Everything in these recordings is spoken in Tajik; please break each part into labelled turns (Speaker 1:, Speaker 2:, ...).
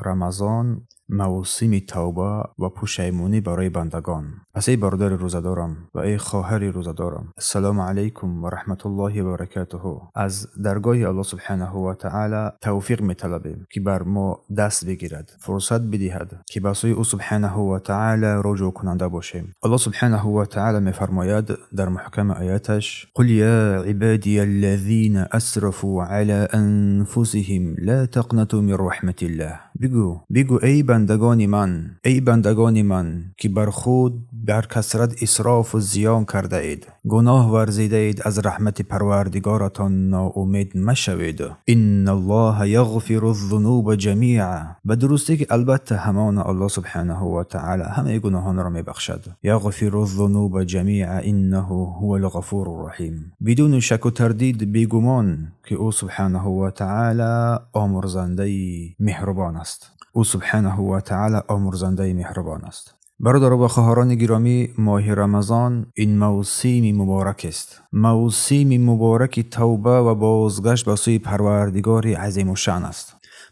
Speaker 1: Рамазон мавсими тавба ва пушаймонӣ барои бандагон. Пас эй бародари рӯзадорам ва эй хоҳари рӯзадорам, ассалому алайкум ва раҳматуллоҳи ва баракатуҳу. Аз даргоҳи Аллоҳ субҳонаҳу ва таъоло тавфиқ металабем, ки бар мо даст бигирад, фурсат бидиҳад, ки ба сӯи ӯ субҳонаҳу ва таъоло рӯҷӯъ кунанда бошем. Аллоҳ субҳонаҳу ва таъоло мефармояд дар муҳками ояташ: قل يا عبادي الذين أسرفوا على أنفسهم لا تقنطوا من رحمة الله. Бигӯ, бигӯ, эй бандагони ман, эй бандагони ман, ки бар худ бар касрат исрофу зиён кардаед, гуноҳ варзидаед, аз раҳмати Парвардигоратон ноумед машавед. إن الله يغفر الذنوب جميعا. Ба дурустӣ, ки албатта ҳамона Аллоҳ субҳонаҳу ва таъоло ҳамаи гуноҳонро мебахшад. يغفر الذنوب جميعا إنه هو الغفور الرحيم. Бидуни шаку тардид, бегумон, ки ӯ субҳонаҳу ва таъоло омурзандаи меҳрубон аст. Ӯ субҳонаҳу ва таъоло омурзандаи меҳрубон аст. Бародаро ва хоҳарони гиромӣ, моҳи Рамазон ин мавсими муборак аст, мавсими мубораки тавба ва бозгашт ба сӯи Парвардигори азимушшаън аст,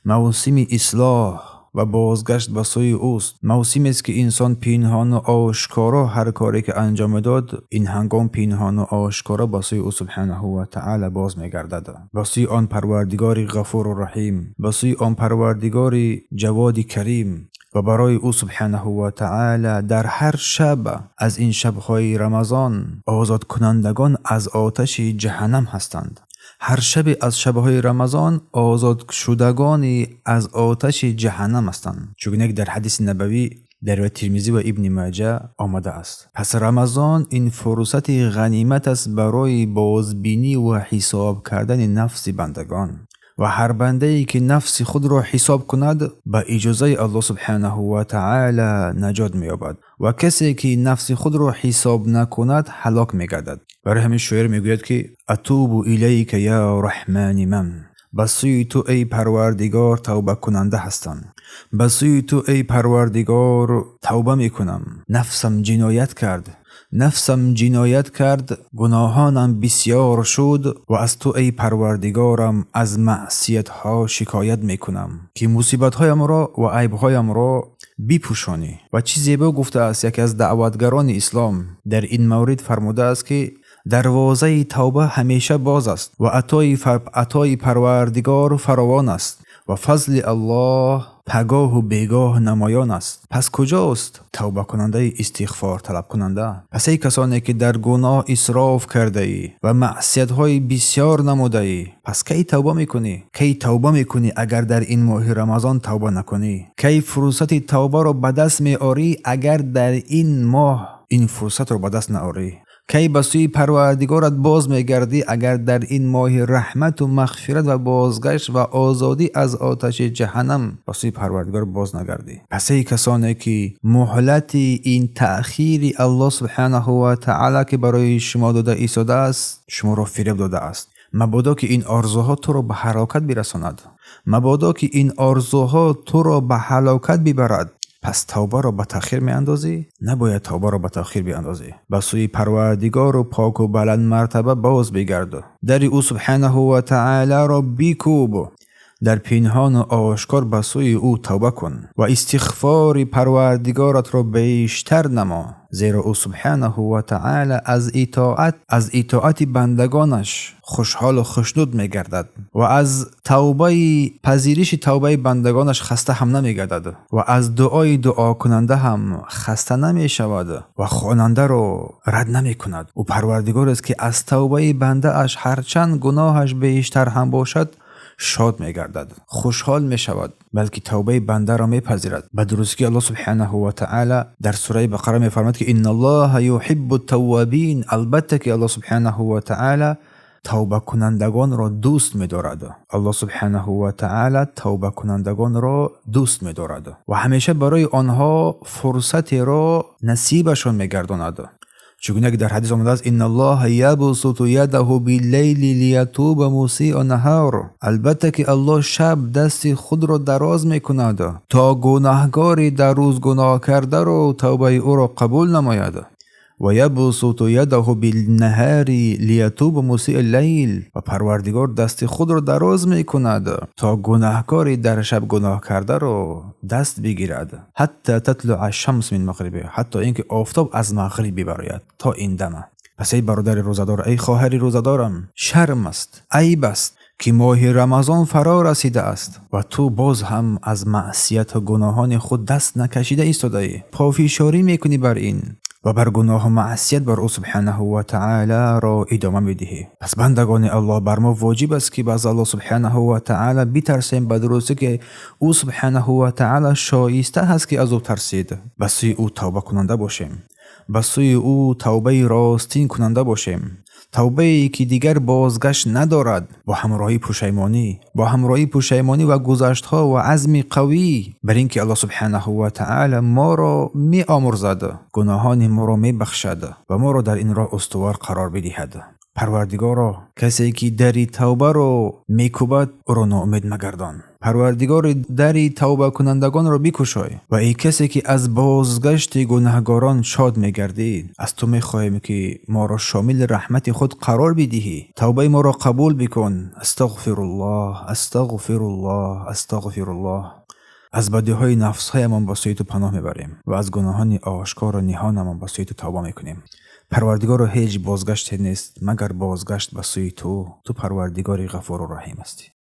Speaker 1: мавсими ислоҳ ва бозгашт ба сӯи ӯст, мавсимест, ки инсон пинҳону ошкоро ҳар коре ки анҷом медод, ин ҳангом пинҳону ошкоро ба сӯи ӯ субҳонаҳу ва таъоло боз мегардад, ба сӯи он Парвардигори ғафуру раҳим, ба сӯи он Парвардигори ҷаводи карим. Ва барои ӯ субҳонаҳу ва таъоло дар ҳар шаб аз ин шабҳои Рамазон озодкунандагон аз оташи ҷаҳаннам ҳастанд. Ҳар шабе аз шабҳои Рамазон озодшудагони аз оташи ҷаҳаннам ҳастанд, чунки дар ҳадиси набавӣ дар ривояти Тирмизӣ ва Ибни Маҷа омадааст. Пас Рамазон ин фурсати ғанимат аст барои бозбинӣ ва ҳисоб кардани нафси бандагон. Ва ҳар бандае ки нафси худро ҳисоб кунад, ба иҷозаи Аллоҳ субҳонаҳу ва таъоло наҷот меёбад, ва касе ки нафси худро ҳисоб накунад, ҳалок мегардад. Барои ҳамин шоир мегӯяд, ки أتوب إليك يا رحمن من. Ба сӯи ту, эй Парвардигор, тавбакунанда ҳастам, ба сӯи ту, эй Парвардигор, тавба мекунам. Нафсам ҷиноят кард, нафсам ҷиноят кард, гуноҳонам бисьёр шуд ва аз ту, эй Парвардигорам, аз маъсиятҳо шикоят мекунам, ки мусибатҳоямро ва айбҳоямро бипӯшонӣ. Ва чӣ зебо гуфтааст яке аз даъватгарони ислом дар ин маврид, фармудааст, ки дарвозаи тавба ҳамеша боз аст ва атои Парвардигор фаровон аст ва фазли Аллоҳ пагоҳу бегоҳ намоён аст. Пас куҷост тавбакунандаи истиғфор талабкунанда? Пас эй касоне ки дар гуноҳ исроф кардаӣ ва маъсиятҳои бисьёр намудаӣ, пас кай тавба мекунӣ? Кай тавба мекунӣ, агар дар ин моҳи Рамазон тавба накунӣ? Кай фурсати тавбаро ба даст меорӣ, агар дар ин моҳ ин фурсатро ба даст наорӣ? Кай ба сӯи Парвардигорат боз мегардӣ, агар дар ин моҳи раҳмату мағфират ва бозгашт ва озодӣ аз оташи ҷаҳаннам ба сӯи Парвардигор боз нагардӣ? Пас эй касоне ки муҳлати ин таъхири Аллоҳ субҳонаҳу ва таъоло, ки барои шумо дода истодааст, шуморо фиреб додааст, мабодо ки ин орзуҳо туро ба ҳалокат бирасонад, мабодо ки ин орзуҳо туро ба ҳалокат бибарад. Пас тавбаро ба таъхир меандозӣ? Набояд тавбаро ба таъхир биандозӣ. Ба сӯи Парвардигору поку баландмартаба боз бигард, дари ӯ субҳонаҳу ва таъолоро бикӯб, дар пинҳону ошкор ба сӯи ӯ тавба кун ва истиғфори Парвардигоратро бештар намо, зеро ӯ субҳонаҳу ва таъоло аз итоати бандагонаш хушҳолу хушнуд мегардад ва аз тавбаи пазириши тавбаи бандагонаш хаста ҳам намегардад ва аз дуои дуокунанда ҳам хаста намешавад ва хонандаро рад намекунад. Ӯ Парвардигорест, ки аз тавбаи бандааш, ҳарчанд гуноҳаш бештар ҳам бошад, шод мегардад, хушҳол мешавад, балки тавбаи бандаро мепазирад. Ба дурустӣ, Аллоҳ субҳонаҳу ва таъоло дар сураи Бақара мефармояд, ки إن الله يحب التوابين. Албатта ки Аллоҳ субҳонаҳу ва таъоло тавбакунандагонро дӯст медорад. Аллоҳ субҳонаҳу ва таъоло тавбакунандагонро дӯст медорад ва ҳамеша барои онҳо фурсатеро насибашон мегардонад, чунки дар ҳадис омадааст: إن الله يبسط يده بالليل ليتوب مسيء النهار. Албатта ки Аллоҳ шаб дасти худро дароз мекунад, то гунаҳгори дар рӯз гуноҳ кардаро тавбаи ӯро қабул намояд. Ва ябсуту ядаҳу биннаҳари лиятуба мусиъи лайл. Ва Парвардигор дасти худро дароз мекунад, то гунаҳкори дар шаб гуноҳ кардаро даст бигирад. Ҳатта татлуа шамс мин мағрибиҳа, ҳатто ин ки офтоб аз мағриб бибарояд, то ин дама. Пас эй бародари рӯзадор, эй хоҳари рӯзадорам, шарм аст, айб аст, ки моҳи Рамазон фаро расидааст ва ту боз ҳам аз маъсияту гуноҳони худ даст накашида истодаӣ, пофишорӣ мекунӣ бар ин ва бар гуноҳу маъсият бар ӯ субҳанаҳу ва таолоро идома медиҳӣ. Пас, бандагони Аллоҳ, бар мо воҷиб аст, ки аз Аллоҳ субҳанаҳу ва таоло битарсем, ба дурустӣ ки ӯ субҳанаҳу ва таоло шоиста ҳаст, ки аз ӯ тарсид, ба сӯи ӯ тавбакунанда бошем, ба сӯи ӯ тавбаи ростин кунанда бошем, тавбае ки дигар бозгашт надорад, бо ҳамроҳии пушаймонӣ, бо ҳамроҳии пушаймонӣ ва гузаштҳо ва азми қавӣ бар ин ки Аллоҳ субҳанаҳу ва таоло моро меомӯрзад, гуноҳони моро мебахшад ва моро дар ин роҳ устувор қарор бидиҳад. Парвардигоро, касе ки дари тавбаро мекӯбад, ӯро ноумед магардон. Парвардигори, дари тавбакунандагонро бикушой ва эй касе ки аз бозгашти гунаҳгорон шод мегардӣ, аз ту мехоҳем, ки моро шомили раҳмати худ қарор бидиҳӣ, тавбаи моро қабул бикун. Астағфируллоҳ, астағфируллоҳ, астағфируллоҳ. Аз бадиҳои нафсҳоямон ба сӯи ту паноҳ мебарем ва аз гуноҳони ошкору ниҳонамон ба сӯи ту тавба мекунем. Парвардигоро, ҳеҷ бозгаште нест, магар бозгашт ба сӯи ту. Ту Парвардигори Ғафуру Раҳим ҳастӣ.